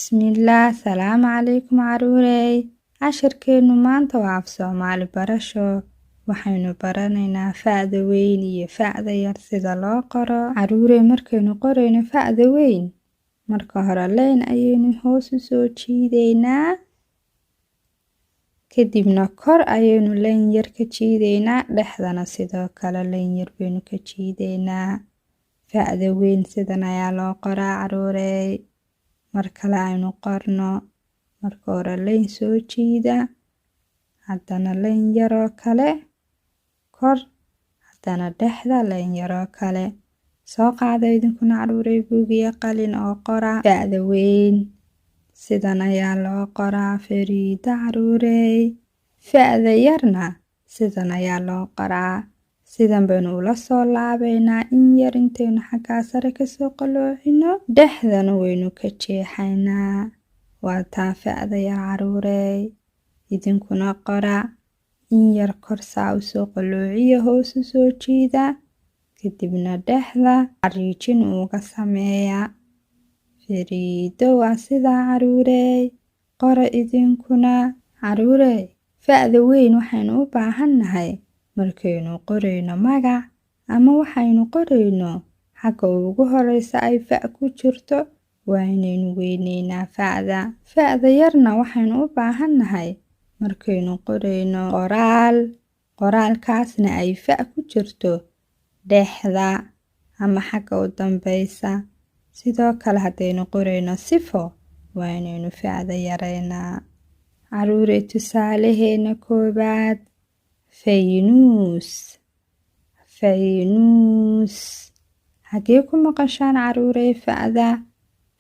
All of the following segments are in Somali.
Bismillaah, salaamu calaykum caruurey. Casharkeenu maanta waa af Soomaali barasho. Waxaynu baranaynaa fa'da weyn iyo fa'da yar sida loo qoro. Caruurey, markaynu qorayno fa'da weyn, marka hore line ayaynu hoos u soo jiidaynaa. Kadibna kor ayaynu line yar ka jiidaynaa, dhexdana sidoo kale line yar baynu ka jiidaynaa. Fa'da weyn sidan ayaa loo qoraa, caruurey. Mar kale aynu qorno. Marka hore line soo jiida, haddana line yaroo kale kor, haddana dhexda line yaroo kale. Soo qaada idinkuna, caruurey, buug iyo qalin oo qora. Fa'da weyn sidan ayaa loo qoraa, fariida, caruurey. Fa'da yarna sidan ayaa loo qoraa. Sidan baynu ula soo laabaynaa in yar intaynu xaggaa sare kasoo qaloocino, dhexdana waynu ka jeexaynaa. Waa taa fa'da yar, caruurey. Idinkuna qora. In yar kor saa usoo qaloociya, hoos usoo jiida, kadibna dhexda xariijin uga sameeya. Fariido, waa sidaa, caruurey. Qora idinkuna, caruurey. Fa'da weyn waxaynu u baahannahay markaynu qorayno magac ama waxaynu qorayno xagga ugu horeysa ay fa ku jirto, waa inaynu weyneynaa fa'da. Fa'da yarna waxaynu u baahannahay markaynu qorayno qoraal, qoraalkaasna ay fa ku jirto dhexda ama xagga u dambeysa. Sidoo kale haddaynu qorayno sifo, waa inaynu fa'da yareynaa. Caruurey, tusaalaheena koowaad: faynuus, faynuus. Xagee ku maqashaan, caruurey, fa'da?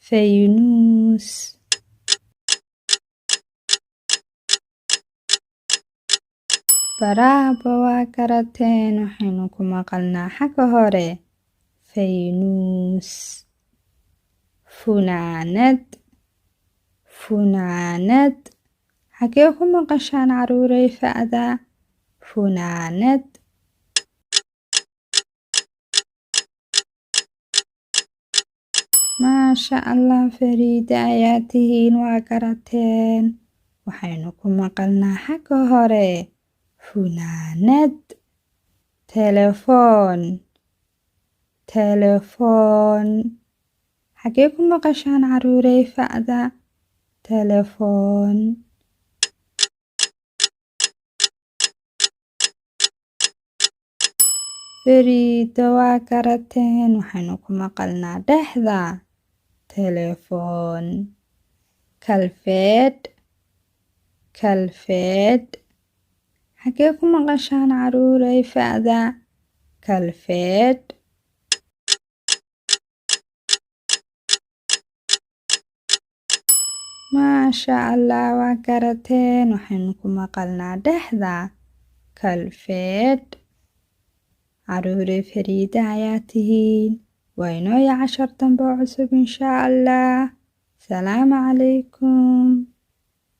Faynuus. Bravo, waa garateen. Waxaynu ku maqalnaa xagga hore. Faynuus. Funaanad, funaanad. Xagee ku maqashaan, caruurey, fa'da? Funaanad. Maasha Allah, fariida ayaa tihiin, waa garateen. Waxaynu ku maqalnaa xagga hore. Funaanad. Telefoon, telefoon. Xagee ku maqashaan, caruurey, fa'da? Telefoon. Fariida, waa garateen. Waxaynu ku maqalnaa dhexda. Telefoon. Kalfeedh, kalfeedh. Xagee ku maqashaan, caruurey, fa'da? Kalfeedh. Maasha Allah, waa garateen. Waxaynu ku maqalnaa dhexda. Kalfeedh. Caruurey, fariida ayaa tihiin. Waa inooya cashar dambe oo cusub, inshaa Allah. Salaamu calaykum.